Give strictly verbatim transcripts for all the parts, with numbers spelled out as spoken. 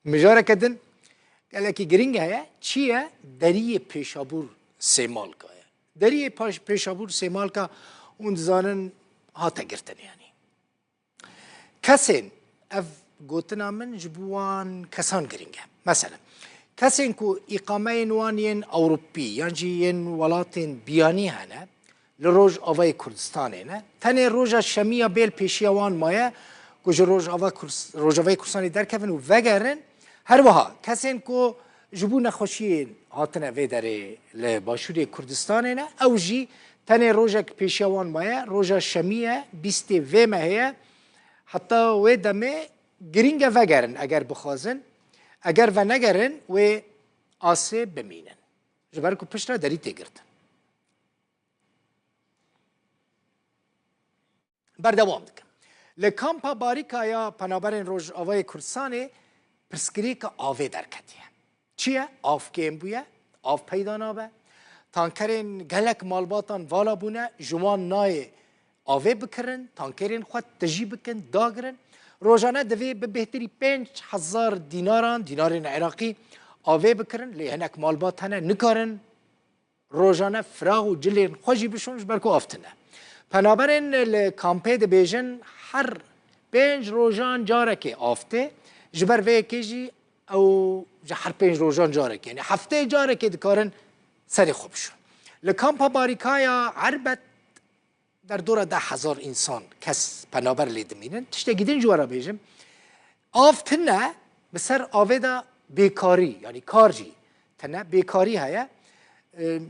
Mijareke din gelekî girîng heye. Çi ye? Deriyê Pêşabûr Sêmalka ye. Deriyê paş-, Pêşabûr Sêmalka, hûn dizanin, hate girtin yanî. Kesên, ev gotina min ji bo wan kesan girîng e. Mesela, kesên ku îqameyên wan yên Ewropî yan jî yên welatên biyanî hene, li Rojavayê Kurdistanê ne. Tenê roja şemiya bê li pêşiya wan maye ku ji Rojava Kurs-, Rojavayê Kurdistanê derkevin û vegerin. Her wiha kesên ku ji bo nexweşiyên hatine vê derê li Başûrê Kurdistanê ne, ew jî tenê rojek pêşiya wan maye, roja şemiyê, bîstê vê mehê ye. Heta wê demê girîng e vegerin eger bixwazin. Eger venegerin, wê asê bimînin. Ji ber ku piştre derî tê girtin. Berdewam dikim. Li kampa Barîka ya Penaberên Rojavayê Kurdistanê pirsgirêka avê derketiye. Çi ye? Av kêm bûye, av peyda nabe. Tankerên gelek malbatan vala bûne, ji wan nayê avê bikirin, tankerên xwe tijî bikin, dagirin. Rojane divê bi bêhtirî pênc hezar dînaran, dînarên Iraqî avê bikirin, lê hinek malbat hene nikarin rojane firax û cilên xwe jî bişon, ji ber ku av tune. Penaberên li kampê dibêjin, her pênc rojan carekê av tê, ji ber vê yekê jî ew ji her pênc rojan carekê, yanî hefteyê carekê dikarin serê xwe bişon. Li kampa Barîka ya Erbet derdora deh hezar însan, kes penaber lê dimînin. Tiştekî din ji we re bêjim. Av tune, bi ser avê de bêkarî, yanî kar jî tune, bêkarî heye. Em,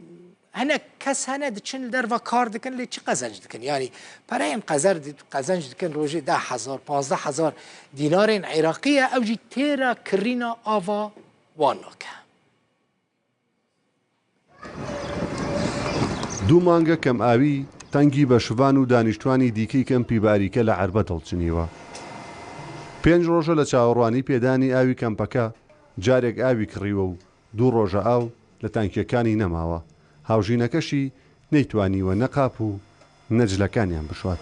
hinek kes hene diçin li derve kar dikin, lê çi qezenc dikin? Yanî pereyên qezer di-, qezenc dikin rojê deh hezar, panzdeh hezar dînarên Iraqî ye, ew jî têra kirîna ava wan nake. دوو مانگە کەمئاوی تەنگی بەشڤان و دانیشتوانی دیکەی کەمپی باریکە لە عەربەت هەڵچنیوە. پێنج ڕۆژە لە چاوەڕوانی پێدانی ئاوی کەمپەکە، جارێک ئاوی کڕیوە و دوو ڕۆژە ئاو لە تانکیەکانی نەماوە. هاوژینەکەشی نەیتوانیوە نە قاپ و نە جلەکانیان بشوات.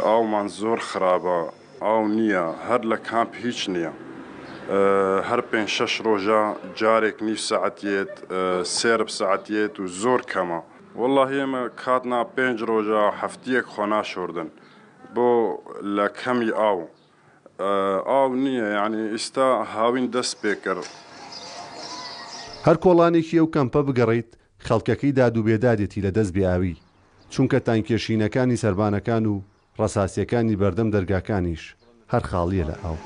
ئاومان زۆر خراپە، ئاو نییە، هەر لە کامپ هیچ نییە. ئە، هەر پێنج شەش ڕۆژە جارێک نیو سەعەت یێت، ئە، سێرب سەعەت یێت و زۆر کەمە. وەڵاهی ئێمە کاتنا پێنج ڕۆژە، هەفتیەک خۆ ناشۆردن. بۆ لە کەمی ئاو. ئە، ئاو نییە، یعنی ئیستا هاوین دەست پێ کرد. هەر کۆڵانێکی ئەو کەمپە بگەڕیت، خەڵکەکەی داد و بێدادێتی لە دەست بێ ئاوی، چونکە تانکێشینەکانی سەربانەکان و ڕەساسیەکانی بەردەم دەرگاکانیش هەر خاڵیە لە ئاو.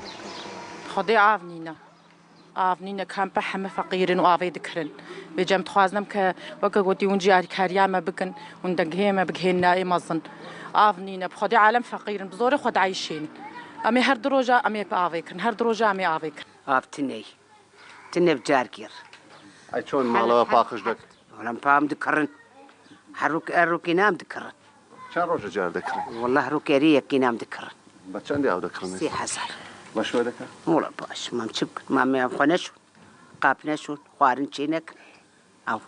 خودێ ئاو نینە. ئاو نینە، کەمپە هەمە فەقیرن و ئاوێ دکرن. بێجەم دخوازنم کە وەکە گوتی ون جیاریکاریامە بکن، ون دەنگهێمە بگهێنە ئێ مەزن. ئاو نینە، بخودێ عالم فەقیرن، بزۆرە خود عیشێن. ئەمێ هەر دڕۆژە ئەمێ ئاوێ کرن، هەر دڕۆژە ئەمێ ئاوێ کرن. ئاو تنەی، تنێ بجار گێڕ. ئەی چۆن ماڵەوە پاخش دەکرد؟ ئەڵەم پام دکڕن. هەروک، ئەروکی نام دکڕن. چەند ڕۆژە جار دەکڕن؟ وەڵا هەروکێری یەکی نام دکڕن. بە چەندی ئاو دەکڕن؟ سێ هەزار. بە شوێ دەکا؟ وەڵا باش، مام چ بکن؟ مامیان خۆ نەشون. قاپ نەشون. خوارن چێ نەکن. ئەو.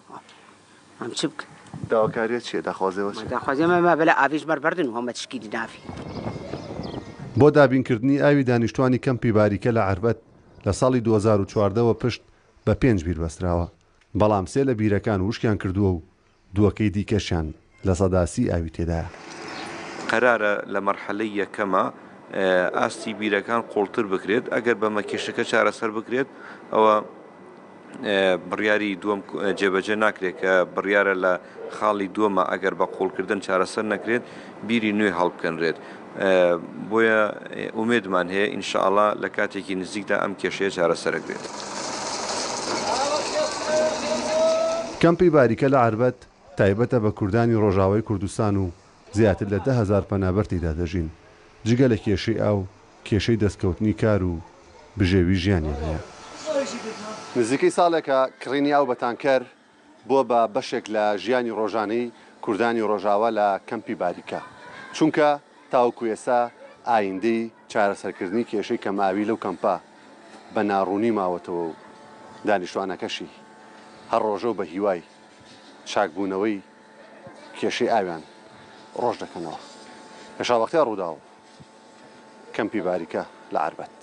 مام چ بکن؟ داواکاریە چیە؟ داخوازێوە چیە؟ داخوازێ مە، مە بەلە ئاویش بەربەردن و هەمە تشکی دنافی. بۆ دابینکردنی ئاوی دانیشتوانی کەمپی باریکە لە عەربەت لە ساڵی دوو هەزار و چواردە وە پشت بە پێنج بیر بەستراوە، بەڵام سێ لە بیرەکان وشکیان کردووە و دووەکەی دیکەشیان لە سەدا سی ئاوی تێدایە. قەرارە لە مەرحەلەی یەکەمە، ئە، ئاستی بیرەکان قوڵتر بکرێت. ئەگەر بەمە کێشەکە چارەسەر بکرێت، ئەوە، ئە، بڕیاری دووەم کو-، جێبەجێ ناکرێت کە بڕیارە لە خاڵی دووەمە، ئەگەر بە قوڵکردن چارەسەر نەکرێت، بیری نوێ هەڵبکەنرێت. ئە، بۆیە ئومێدمان هەیە، ئینشاءاللە لە کاتێکی نزیکدا ئەم کێشەیە چارەسەرەکرێت. کەمپی باریکە لە عەربەت تایبەتە بە کوردانی ڕۆژاوای کوردستان و زیاتر لە دە هەزار پەنابەر تێدا دەژین. جگە لە کێشەی ئاو، کێشەی دەستکەوتنی کار و بژێوی ژیانیان هەیە. نزیکەی ساڵێکە کڕینی ئاو بە تانکەر بووە بە بەشێک لە ژیانی ڕۆژانەی کوردانی ڕۆژاوا لە کەمپی باریکە، چونکە تاوەکو ئێستا ئایندەی چارەسەرکردنی کێشەی کەمئاوی لەو کەمپە بە ناڕوونی ماوەتەوە و دانیشتوانەکەشی هەر ڕۆژە و بە هیوای چاکبوونەوەی کێشەی ئاویان ڕۆژ دەکەنەوە. پێشاوەختە ڕووداو، کەمپی باریکە لە عەربەت.